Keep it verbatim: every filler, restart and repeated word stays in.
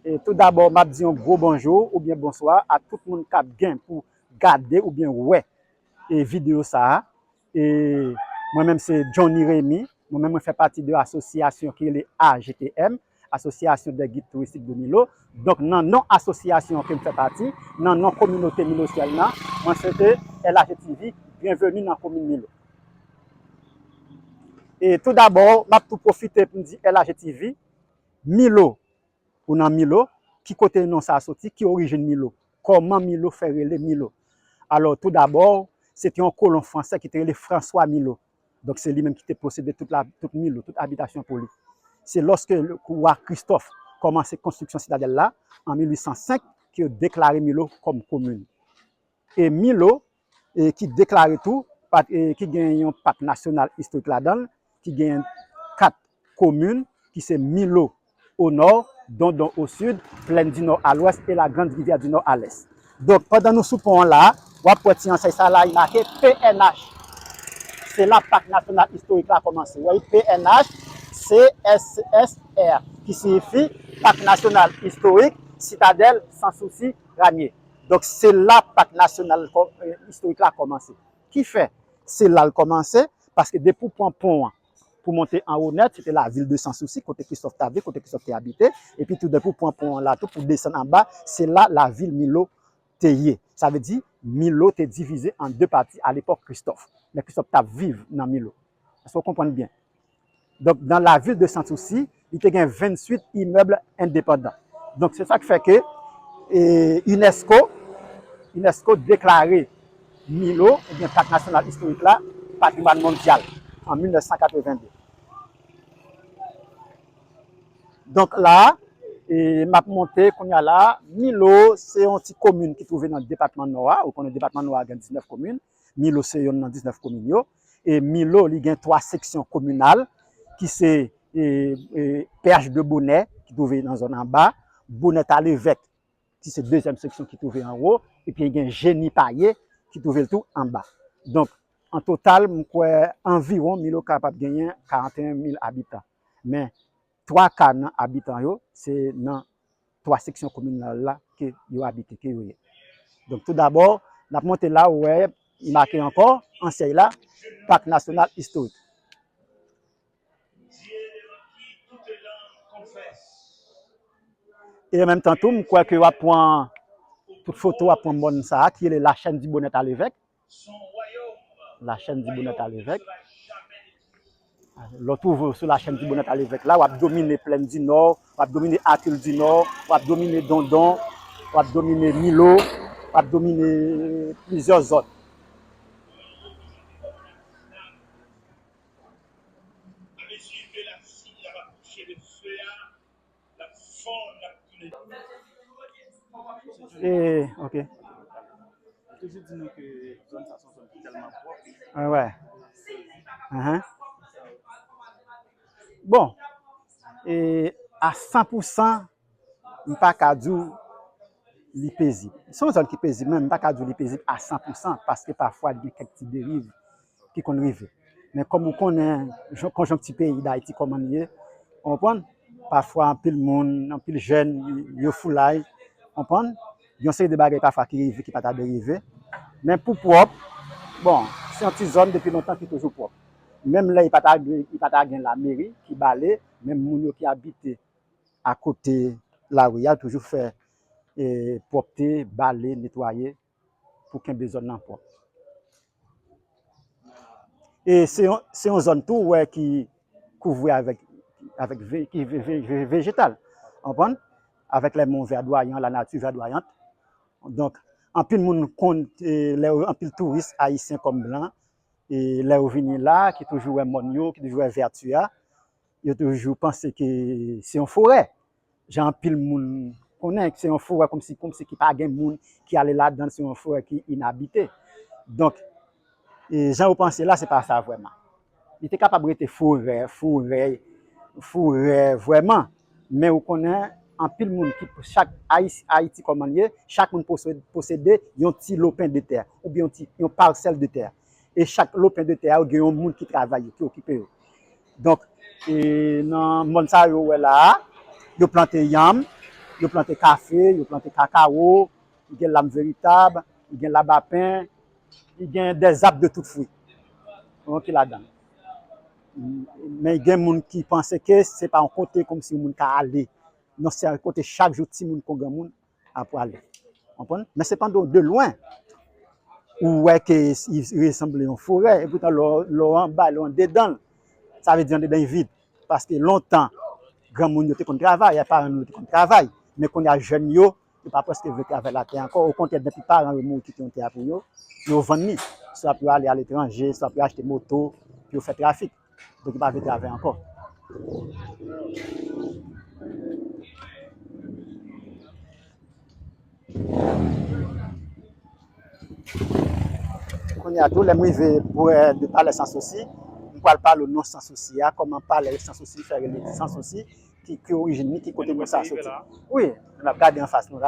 E tou dabò, m ap di yon gwo bonjou oubyen bonswa a tout moun k ap gen pou gade oubyen wè e videyo sa a. E mwen menm se Johnny Remy. Mwen menm mwen fè pati de asosyasyon ki rele A G T M, Association des Guides Touristiques de Milo. Donk nan non asosyasyon ke m fè pati, nan non kominote Milosyèl nan, mwen swete L A G T V byenveni nan komin Milo. E tou dabò, m ap tou pwofite pou m di L A G T V, Milo, ou nan Milo, ki kote non sa a soti, ki orijin Milo, kòman Milo fè rele Milo. Alò, tou dabò, se te yon kolon fransè ki te rele François Milo. Donk, se li menm ki te posede tout, la, tout Milo, tout abitasyon pou li. Se lòske le, wa Kristòf kòmanse konstriksyon sitadèl la, an mil uit san senk, ke yo deklare Milo kòm komin. E Milo, e ki deklare tou, pat, e ki gen yon pak nasyonal istorik ladan l, ki gen kat komin, ki se Milo o nò, Dondon o sid, Plèn di Nò a lwès e La Grande Rivière du Nord à l'est. Donk, pandan nou sou pon an la, w ap wè ti ansèy sa la, li make P N H. Se la pak nasyonal istorik la kòmanse. Wè, P N H, C S S R, ki siyifi Pak Nasyonal Istorik, Sitadèl Sans Souci Ramier. Donk, se la pak nasyonal kò-, eh, istorik la kòmanse. Ki fè, se la l kòmanse, paske depi w pran pon an pou monte anwo nèt, se te lavil de Sans Souci, kote Kristòf t ap viv, kote Kristòf te abite, epi tou depi w pran pon an la tou pou desann anba, se la lavil Milo te ye. Sa vle di, Milo te divize an de pati alepòk Kristòf. Lè Kristòf t ap viv nan Milo. Èske w konprann byen? Donk, nan lavil de Sans Souci, li te gen venntuit imèb endepandan. Donk, se sa k fè ke, e, UNESCO, UNESCO deklare Milo, oubyen Pak Nasyonal Istorik la, patrimwàn mondyal an mil nèf san katreven de. Donk la, e, m ap monte kounye a la, Milo se yon ti komin ki twouve nan depatman Nò a. Ou konnen depatman Nò a gen diznèf komin. Milo se yonn nan diznèf komin yo. E Milo, li gen twa seksyon kominal, ki se, e, e, P H de Bonè, ki twouve nan zòn anba, Bonè Talevèk, ki se dezyèm seksyon ki twouve anwo, epi gen Jeni Paye, ki twouve l tou anba. Donk, an total, m kwè anviwon Milo kapab genyen karanteyen mil abitan. Men, twa ka nan abitan yo, se nan twa seksyon kominal la ke yo abite, ke yo ye. Donk, tou dabò, n ap monte la, ou wè, li make ankò, ansèy la, Pak Nasyonal Istorik. E an menm tan tou, m kwè ke w ap pran tout foto, w ap pran mòn sa a, ki rele Lachèn di Bonè Talevèk. Lachèn di Bonè Talevèk. Lè w twouve w sou Lachèn di Bonè Talevèk la, w ap domine Plèn di Nò, w ap domine Akil di Nò, w ap domine Dondon, w ap domine Milo, w ap domine plizyè zòn. E, ok. Yo toujou di nou ke zòn sa se yon zòn ki tèlman pwòp. Wè, wè. Ahan. Bon, e, a san pou san, m pa ka di w li pezib. Se yon zòn ki pezib, men m pa ka di w li pezib a san pou san, paske pafwa gen kèk ti deriv ki konn rive. Men kòm ou konnen jan, konjonkti peyi Dayiti kòman l ye, ou konprann? Pafwa anpil moun, anpil jèn, yo foulay, ou konprann? Yon seri de bagay pafwa ki rive, ki pa ta dwe rive. Men pou pwòp, bon, se yon ti zòn depi lontan ki toujou pwòp. Menm lè li pa ta dwe, li pa ta gen lameri ki bale, menm moun yo ki abite akote lari a toujou fè, e, pwòpte, bale, netwaye pou kenbe zòn nan pwòp. E se yon, se yon zòn tou, ou wè, ki kouvri avèk, avèk ve-, ki ve-, ve-, ve-, vejetal. Ou konprann? Avèk les monts verdoyants, la nature verdoyante. Donk, anpil moun konn, e, lè yo, anpil touris ayisyen kòm blan, e lè yo vini la, ki toujou wè mòn yo, ki toujou wè vèti a, yo toujou panse ke se yon forè. Jan anpil moun konnen, se yon forè kòmsi, kòmsi ki pa gen moun ki ale ladan l, se yon forè ki inabite. Donk, e jan yo panse la, se pa sa vrèman. Li te kapab rete forè, forè, forè vrèman. Men ou konnen, anpil moun ki, chak Ayis-, Ayiti kòman l ye, chak moun posede, posede yon ti lopen de tè, oubyen yon ti, yon pasèl de tè. E chak lopen de tè a, gen yon moun ki travay yo, ki okipe yo. Donk, e nan mòn sa yo wè la a, yo plante yanm, Yo plante kafe, yo plante kakawo, gen lam veritab, gen labapen, gen des arbres de tout fruit. Bon, ki ladan. Men gen moun ki panse ke se pa yon kote kòmsi yon moun ka ale. Non, se yon kote chak jou timoun kon granmoun ap prale. Konprann? Men sepandan, de lwen, ou wè ke li resanble yon forè, epoutan lè w anba, lè w andedan l, sa vle di andedan li vid. Paske lontan, granmoun yo te konn travay, paran nou yo te konn travay. Men kounye a, jèn yo, yo pa prèske vle travay latè ankò. Okontrè, depi paran yo mouri kite yon tè pou yo, yo vann li. Swa pou yo ale aletranje, swa pou yo achte moto, pou yo fè trafik. Donk, yo pa vle travay ankò. Kounye a tou, lè m rive prè de Palè Sans Souci, m pral pale w non Sans Souci a, kòman Palè Sans Souci fè rele Sans Souci, ki, ki orijin li, ki kote non sa soti. Wi, n ap gade anfas nou la.